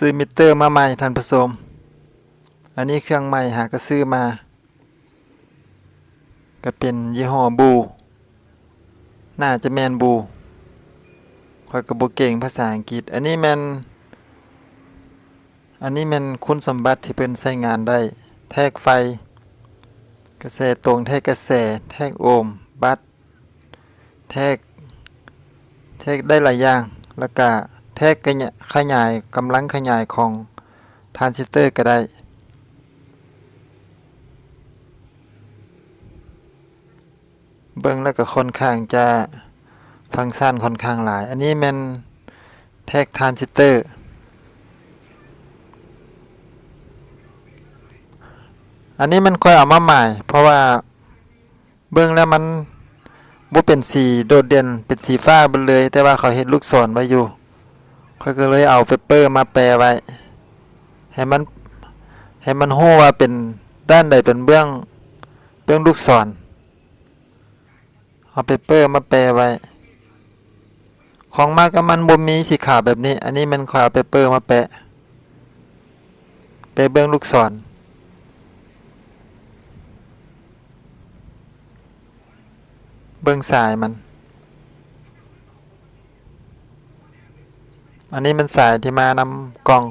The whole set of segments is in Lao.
ຊື້ມິເຕີມາໃໝ່ທ່ານຜູ້ຊົມ. ອັນນີ້ເຄື່ອງໃໝ່ ຫາກະຊື້ມາ ກະເປັນຍີ່ຫໍ້ບູ ໜ້າຈະແມ່ນບູ ຂ້ອຍກະບໍ່ເກັ່ງພາສາອັງກິດ. ອັນນີ້ແມ່ນ ອັນນີ້ແມ່ນຄຸນສົມບັດທີ່ເພິ່ນໃຊ້ງານໄດ້ ແທກໄຟ ກະແສຕົງ ແທກກະແສ ແທກໂອມ ບັດ ແທກ ແທກໄດ້ຫຼາຍຢ່າງ ແລ້ວກະແທກຂະຫຍາຍ ກຳລັງຂະຫຍາຍຂອງທຣານຊິສເຕີກະໄດ້. ເບິ່ງແລ້ວກະຄ່ອນຂ້າງຈະ ຟັງຊັນຄ່ອນຂ້າງຫຼາຍ. ອັນນີ້ແມ່ນແທກທຣານຊິສເຕີ. ອັນນີ້ແມ່ນຂ້ອຍເອົາມາໝາຍ ເພາະວ່າ ເບິ່ງແລ້ວມັນບໍ່ເປັນສີໂດດເດັ່ນ ເປັນສີຟ້າເບິດເລີຍ ແຕ່ວ່າເຂົາເຮັດລູກສອນໄວ້ຢູ່ ຂ້ອຍກະເລີຍເອົາເປເປີມາແປະໄວ້ ໃຫ້ມັນ ໃຫ້ມັນຮູ້ວ່າເປັນດ້ານໃດເປັນເບື້ອງ ເບື້ອງລູກສອນ ເອົາເປເປີມາແປະໄວ້. ຂອງມັກກະມັນບໍ່ມີສີຂາວແບບນີ້ ອັນນີ້ແມ່ນຂ້ອຍເອົາເປເປີມາແປະ ແປະເບື້ອງລູກສອນ. ເບິ່ງສາຍມັນ ອັນນີ້ແມ່ນສາຍທີ່ມານຳກ່ອງ.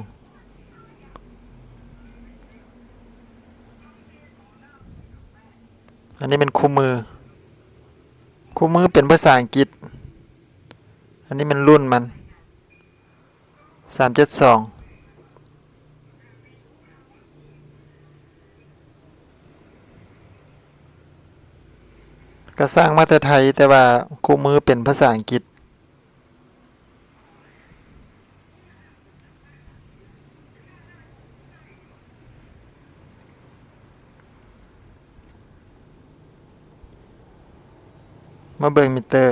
ອັນນີ້ແມ່ນຄູ່ມື ຄູ່ມືເປັນພາສາອັງກິດ. ອັນນີ້ແມ່ນລຸ້ນມັນ ສາມເຈັດສອງ ກະສ້າງມາແຕ່ໄທ ແຕ່ວ່າຄູ່ມືເປັນພາສາອັງກິດ. ມາເບິ່ງມິເຕີ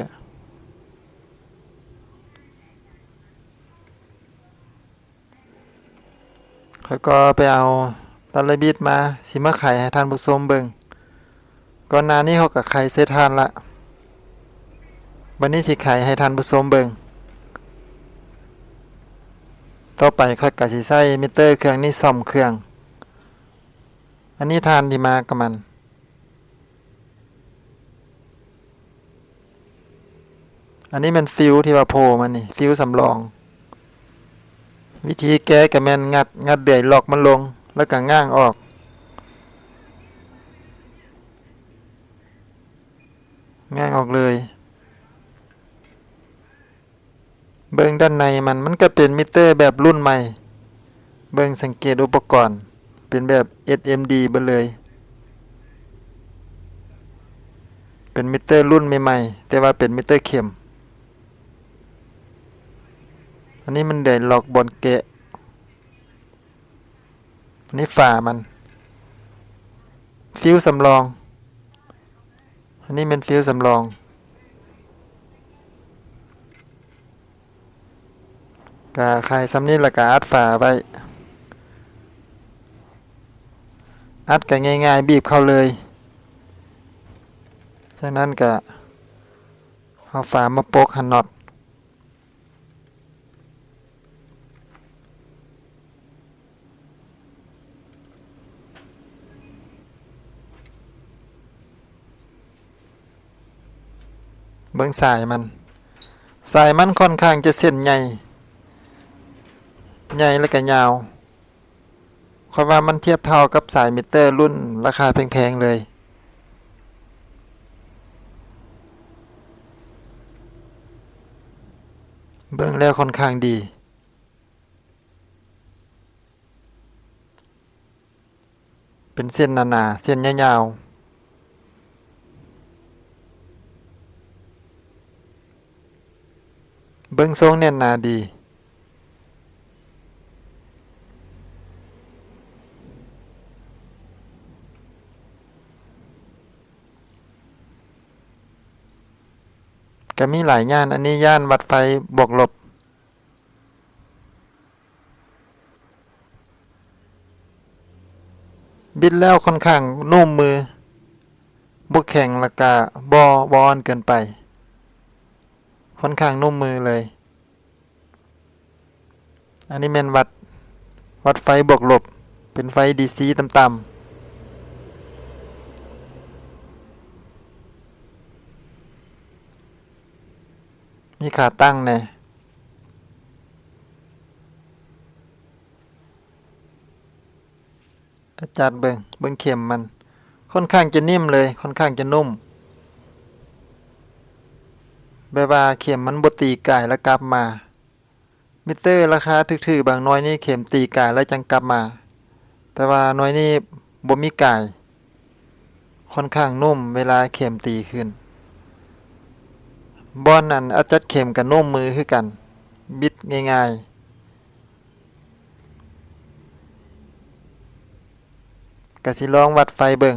ຂ້ອຍກໍໄປເອົາຕັນລະບິດມາ ຊິມາໄຂໃຫ້ທ່ານຜູ້ຊົມເບິ່ງ. ກ່ອນໜ້ານີ້ເຮົາກະໄຂໃສ່ຖ່ານລະ ບາດນີ້ຊິໄຂໃຫ້ທ່ານຜູ້ຊົມເບິ່ງ. ຕໍ່ໄປຂ້ອຍກະຊິໃຊ້ມິເຕີເຄື່ອງນີ້ສ້ອມເຄື່ອງ. ອັນນີ້ຖ່ານທີ່ມາກັບມັນ. ອັນນີ້ແມ່ນຟິວທີ່ວ່າໂຜ່ມານີ້ ຟິວສຳລອງ. ວິທີແກ້ກະແມ່ນງັດ ງັດເດືອຍລັອກມັນລົງ ແລ້ວກະຫງ່າງອອກ ຫງ່າງອອກເລີຍ. ເບິ່ງດ້ານໃນມັນ ມັນກະເປັນມິເຕີແບບລຸ້ນໃໝ່. ເບິ່ງສັງເກດອຸປະກອນ ເປັນແບບເອັສເອັມດີເບິດເລີຍ. ເປັນມິເຕີລຸ້ນໃໝ່ໆ ແຕ່ວ່າເປັນມິເຕີເຂັມ. ອັນນີ້ມັນໄດ້ລັອກບ່ອນແກະ. ອັນນີ້ຝາມັນ ຟິວສຳລອງ. ອັນນີ້ແມ່ນຟິວສຳລອງ. ກະໄຂສ່ຳນີ້ ແລ້ວກະອັດຝາໄວ້. ອັດກະງ່າຍໆ ບີບເຂົ້າເລີຍ. ຈາກນັ້ນກະເອົາຝາມາປົກຫານັອດ. ເບິ່ງສາຍມັນ ສາຍມັນຂ້ອນຂ້າງຈະເສັ້ນໃຫຍ່ ໃຫຍ່ແລ້ວກະຍາວ. ຂ້ອຍວ່າມັນທຽບເທົ່າກັບສາຍມິເຕີລຸ້ນລາຄາແພງໆເລີຍ. ເບິ່ງແລ້ວຂ້ອນຂ້າງດີ. ເປັນເສັ້ນໜາໆ ເສັ້ນຍາວໆ. ເບິ່ງຊົງແໜ້ນໜາດີ. ກະມີຫຼາຍຢ້ານ ອັນນີ້ຢ້ານວັດໄຟບວກລົບ. ບິດແລ້ວຂ້ອນຂ້າງນຸ້ມມື ບໍ່ແຂງ ແລ້ວກະບໍ່ ບໍ່ອ່ອນເກີນໄປ ຂ້ອນຂ້າງນຸ້ມມືເລີຍ. ອັນນີ້ແມ່ນວັດ ວັດໄຟບວກລົບ ເປັນໄຟດີຊີຕ່ຳໆ ມີຂາຕັ້ງແດ່. ອາ ຈັດເບິ່ງ ເບິ່ງເຂັມມັນ ຄ່ອນຂ້າງຈະໜິ່ມເລີຍ ຄ່ອນຂ້າງຈະນຸ້ມ ແບບວ່າເຂັມມັນບໍ່ຕີກາຍແລ້ວກັບມາ. ມິເຕີລາຄາຖືກໆບາງໜ່ວຍນີ້ ເຂັມຕີກາຍແລ້ວຈັ່ງກັບມາ, ແຕ່ວ່າໜ່ວຍນີ້ບໍ່ມີກາຍ ຄ່ອນຂ້າງນຸ້ມເວລາເຂັມຕີຂຶ້ນ. ບ່ອນອັນອາຈັດເຂັມກະນຸ້ມມືຄືກັນ ບິດງ່າຍໆ. ກະຊິລອງວັດໄຟເບິ່ງ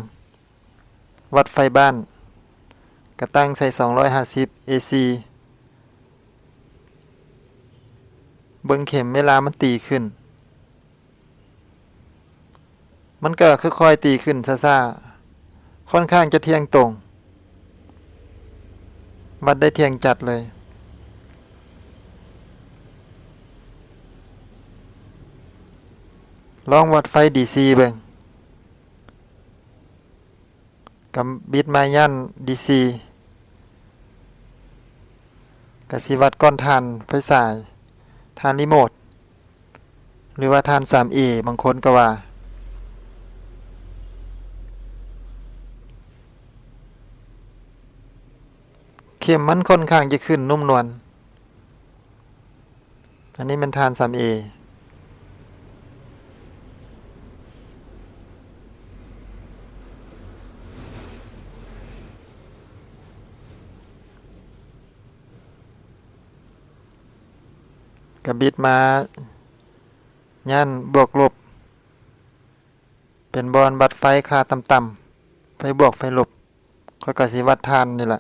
ວັດໄຟບ້ານ ກະຕັ້ງໃສ່ສອງຮ້ອຍຫ້າສິບເອຊີ ເບິ່ງເຂັມເວລາມັນຕີຂຶ້ນ ມັນກະຄ່ອຍໆຕີຂຶ້ນຊ້າໆ ຄ່ອນຂ້າງຈະທ່ຽງຕົງ ວັດໄດ້ທ່ຽງຈັດເລີຍ. ລອງວັດໄຟດີຊີເບິ່ງ ກະບິດມາຢ້ານດີຊີ ກະຊິວັດກ້ອນຖ່ານໄຟສາຍ ຖ່ານຣີໂມດ ຫຼືວ່າຖ່ານສາມເອ ບາງຄົນກະວ່າ ເຂັມມັນຄ່ອນຂ້າງຈະຂຶ້ນນຸ້ມນວນ. ອັນນີ້ແມ່ນຖ່ານສາມເອ ກະບິດມາຢ້ານບວກລົບ ເປັນບ່ອນວັດໄຟຄ່າຕ່ຳໆ ໄຟບວກໄຟລົບ ຂ້ອຍກະຊິວັດຖ່ານນີ້ແຫຼະ.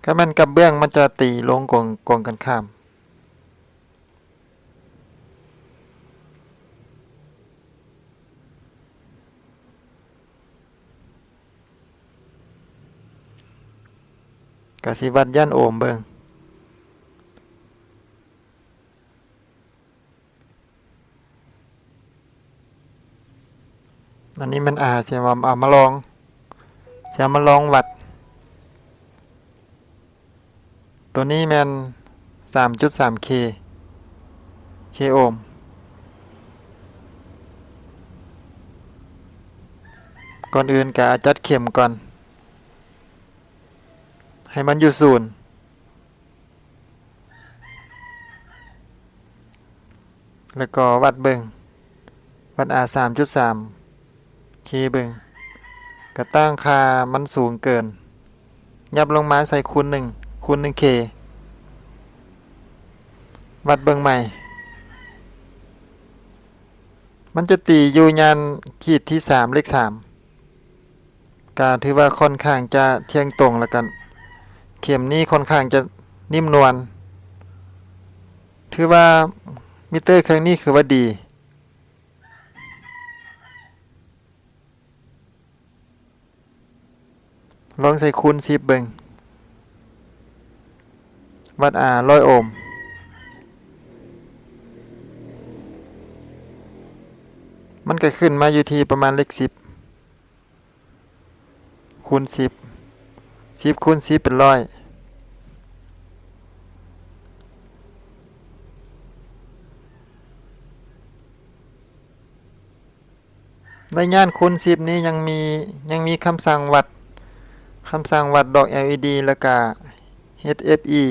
ກະແມ່ນກັບເບື້ອງມັນຈະຕີລົງກົງ ກົງກັນຂ້າມ ກະຊິວັດຢ້ານໂອມເບິ່ງ. ອັນນີ້ແມ່ນ ອາ ຊິເອົາມາລອງ ຊິເອົາມາລອງວັດ ໂຕນີ້ແມ່ນສາມຈຸດສາມເຄ ເຄໂອມ. ກ່ອນອື່ນກະຈັດເຂັມກ່ອນ ໃຫ້ມັນຢູ່ສູນ ແລ້ວກໍວັດເບິ່ງ ວັດ ອາ ສາມຈຸດສາມເຄເບິ່ງ ກະຕັ້ງຄ່າມັນສູງເກີນ ຫຍັບລົງມາໃສ່ຄູນໜຶ່ງ ຄູນໜຶ່ງເຄ ວັດເບິ່ງໃໝ່. ມັນຈະຕີຢູ່ຍ່ານຂີດທີສາມ ເລກສາມ ກະຖືວ່າຄ່ອນຂ້າງຈະທ່ຽງຕົງ ແລ້ວກະເຂັມນີ້ຄ່ອນຂ້າງຈະໜິ່ມນວນ ຖືວ່າມິເຕີເຄື່ອງນີ້ຄືວ່າດີ. ລອງໃສ່ຄູນສິບເບິ່ງ ວັດ ອາ ຮ້ອຍໂອມ ມັນກະຂຶ້ນມາຢູ່ທີ່ປະມານເລກສິບ ຄູນສິບ ສິບຄູນສິບເປັນຮ້ອຍ. ໃນຍ່ານຄູນສິບນີ້ຍັງມີ ຍັງມີຄຳສັ່ງວັດ ຄຳສັ່ງວັດດອກແອລອີດີ ແລ້ວກະເອັດເອັຟອີ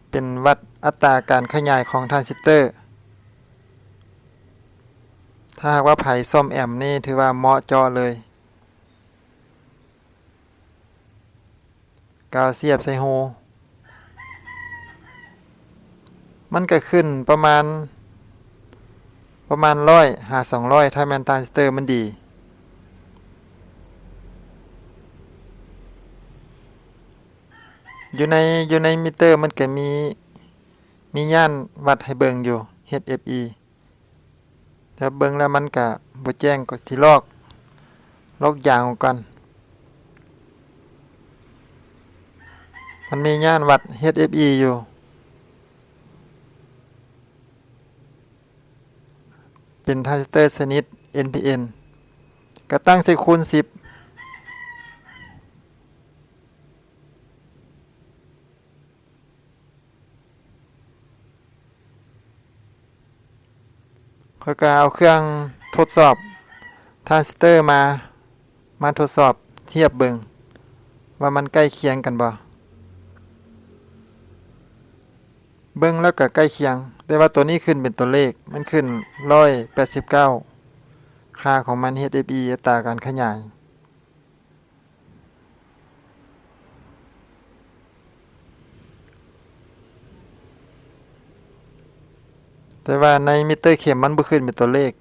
ເປັນວັດອັດຕາການຂະຫຍາຍຂອງທຣານຊິສເຕີ. ຖ້າຫາກວ່າໃຜສ້ອມແອມນີ້ຖືວ່າເໝາະເຈາະເລີຍ. ກາວສຽບໃສ່ຮູ ມັນກະຂຶ້ນປະມານ ປະມານຮ້ອຍຫາສອງຮ້ອຍ ຖ້າແມ່ນທຣານຊິສເຕີມັນດີ. ຢູ່ໃນ ຢູ່ໃນມິເຕີມັນກະມີ ມີຢ້ານວັດໃຫ້ເບິ່ງຢູ່ ເອັດເອັຟອີ. ແຕ່ເບິ່ງແລ້ວມັນກະບໍ່ແຈ້ງ ກະຊິລອກ ລອກຢາງອອກກ່ອນ. ມັນມີຍານວັດ ເອດເອັຟອີ ຢູ່ ເປັນທານຊິສເຕີຊະນິດ ເອັນພີເອັນ ກໍຕັ້ງໃສ່ຄູນສິບ. ຂ້ອຍກໍເອົາເຄື່ອງທົດສອບທານຊິສເຕີມາ ມາທົດສອບທຽບເບິ່ງວ່າມັນໃກ້ຄຽງກັນບໍ່. ເບິ່ງແລ້ວກໍໃກ້ຄຽງ, ແຕ່ວ່າໂຕນີ້ຂຶ້ນເປັນຕົວເລກ, ມັນຂຶ້ນຮ້ອຍແປດສິບເກົ້າ, ຄ່າຂອງມັນ ເອດເອັຟອີ ອັດຕາການຂະຫຍາຍ. ແຕ່ວ່າໃນມິເຕີເຂັມມັນບໍ່ຂຶ້ນເປັນຕົວເລກ.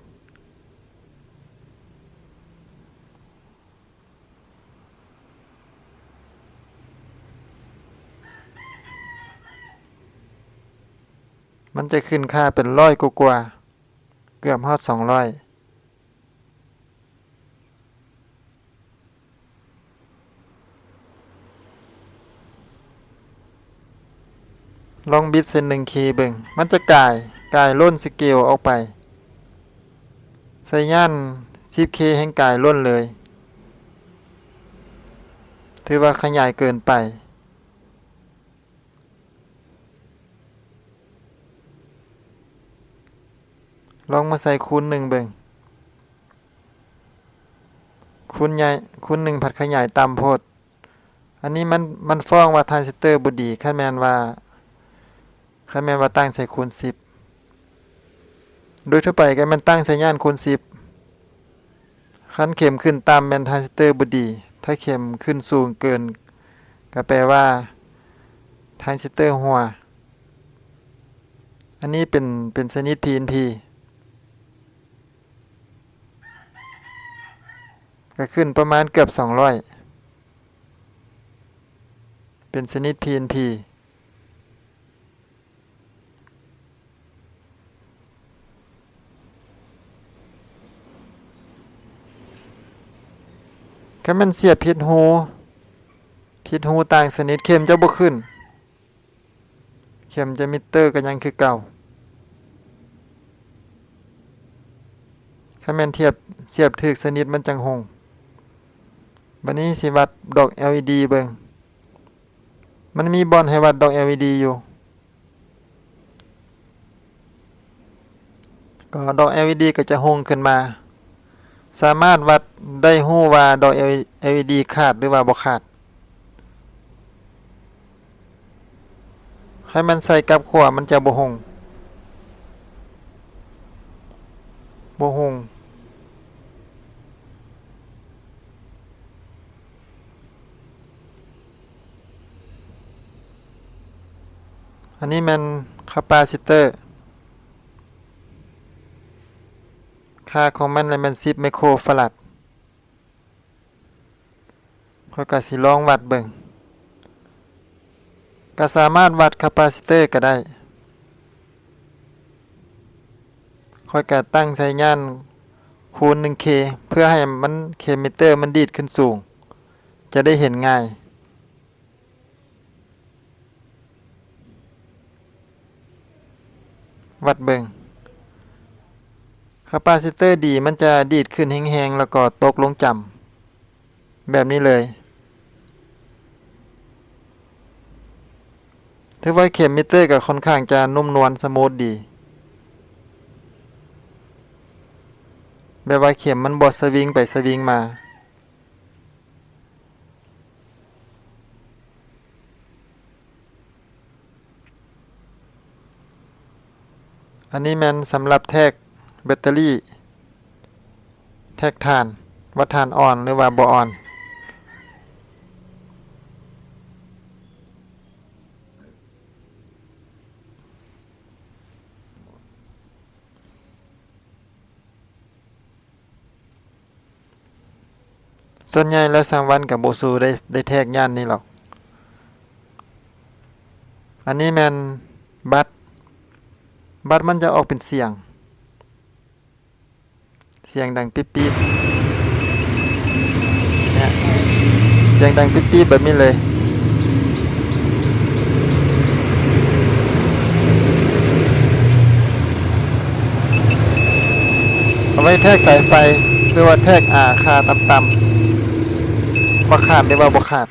ມັນຈະຂຶ້ນຄ່າເປັນຮ້ອຍກວ່າໆ, ເກືອບຮອດສອງຮ້ອຍ. ລອງບິດເສັ້ນໜຶ່ງເຄເບິ່ງ, ມັນຈະກາຍ, ກາຍລົ້ນສະເກວອອກໄປ. ໃສ່ຍານສິບເຄແຮ່ງກາຍລົ້ນເລີຍ, ຖືວ່າຂະຫຍາຍເກີນໄປ. ລອງມາໃສ່ຄູນໜຶ່ງເບິ່ງ. ຄູນໃຫຍ່, ຄູນໜຶ່ງພັດຂະຫຍາຍຕ່ຳໂພດ. ອັນນີ້ມັນ, ມັນຟ້ອງວ່າທານຊິສເຕີບໍ່ດີ, ຄັນແມ່ນວ່າ, ຄັນແມ່ນວ່າຕັ້ງໃສ່ຄູນສິບ. ໂດຍທົ່ວໄປກໍແມ່ນຕັ້ງໃສ່ຍານຄູນສິບ. ຄັນເຂັມຂຶ້ນຕ່ຳແມ່ນທານຊິສເຕີບໍ່ດີ, ຖ້າເຂັມຂຶ້ນສູງເກີນ ກໍແປວ່າທານຊິສເຕີຮົ່ວ. ອັນນີ້ເປັນ, ເປັນຊະນິດ ພີເອັນພີ ກໍຂຶ້ນປະມານເກືອບສອງຮ້ອຍ, ເປັນຊະນິດ ພີເອັນພີ. ຄັນແມ່ນສຽບຜິດຮູ, ຜິດຮູຕ່າງຊະນິດ ເຂັມຈະບໍ່ຂຶ້ນ, ເຂັມຈະມິເຕີກໍຍັງຄືເກົ່າ. ຄັນແມ່ນທຽບ, ສຽບຖືກຊະນິດມັນຈັ່ງຮຸ່ງ. ບັດນີ້ຊິວັດດອກ ແອລອີດີ ເບິ່ງ. ມັນມີບ່ອນໃຫ້ວັດດອກ ແອລອີດີ ຢູ່, ກໍດອກ ແອລອີດີ ກໍຈະຮຸ່ງຂຶ້ນມາ. ສາມາດວັດໄດ້ຮູ້ວ່າດອກ ແອລອີດີ ຂາດ ຫຼືວ່າບໍ່ຂາດ. ໃຫ້ມັນໃສ່ກັບຂົວ ມັນຈະບໍ່ຮຸ່ງ, ບໍ່ຮຸ່ງ. ອັນນີ້ແມ່ນຄາປາຊິເຕີ, ຄ່າຂອງມັນລະແມ່ນສິບໄມໂຄຣຟາຣາດ. ຂ້ອຍກໍຊິລອງວັດເບິ່ງ, ກໍສາມາດວັດຄາປາຊິເຕີກໍໄດ້. ຂ້ອຍກໍຕັ້ງໃສ່ຍານຄູນໜຶ່ງເຄ ເພື່ອໃຫ້ມັນ, ເຂັມມິເຕີມັນດີດຂຶ້ນສູງ, ຈະໄດ້ເຫັນງ່າຍ. ວັດເບິ່ງ. ຄາປາຊິເຕີດີ ມັນຈະດີດຂຶ້ນແຮງໆ ແລ້ວກໍຕົກລົງຈຳ ແບບນີ້ເລີຍ. ຖືວ່າເຂັມມິເຕີກໍຄ່ອນຂ້າງຈະນຸ້ມນວນສະມູດດີ, ແບບວ່າເຂັມມັນບໍ່ສະວິງໄປສະວິງມາ. ອັນນີ້ແມ່ນສຳລັບແທກແບັດເຕີຣີ, ແທກຖ່ານ ວ່າຖ່ານອ່ອນ ຫຼືວ່າບໍ່ອ່ອນ. ສ່ວນໃຫຍ່ແລ້ວ ຊ່າງວັນກໍບໍ່ສູ້ໄດ້, ໄດ້ແທກຍານນີ້ຫຼອກ. ອັນນີ້ແມ່ນບັດ, ບັດມັນຈະອອກເປັນສຽງ, ສຽງດັງປີບໆ ເນຍ, ສຽງດັງປີບໆ ແບບນີ້ເລີຍ. ແທກສາຍໄຟ ຫຼືວ່າແທກ R ຄ່າຕ່ຳໆ ບໍ່ຂາດ ຫຼືວ່າບໍ່ຂາດ.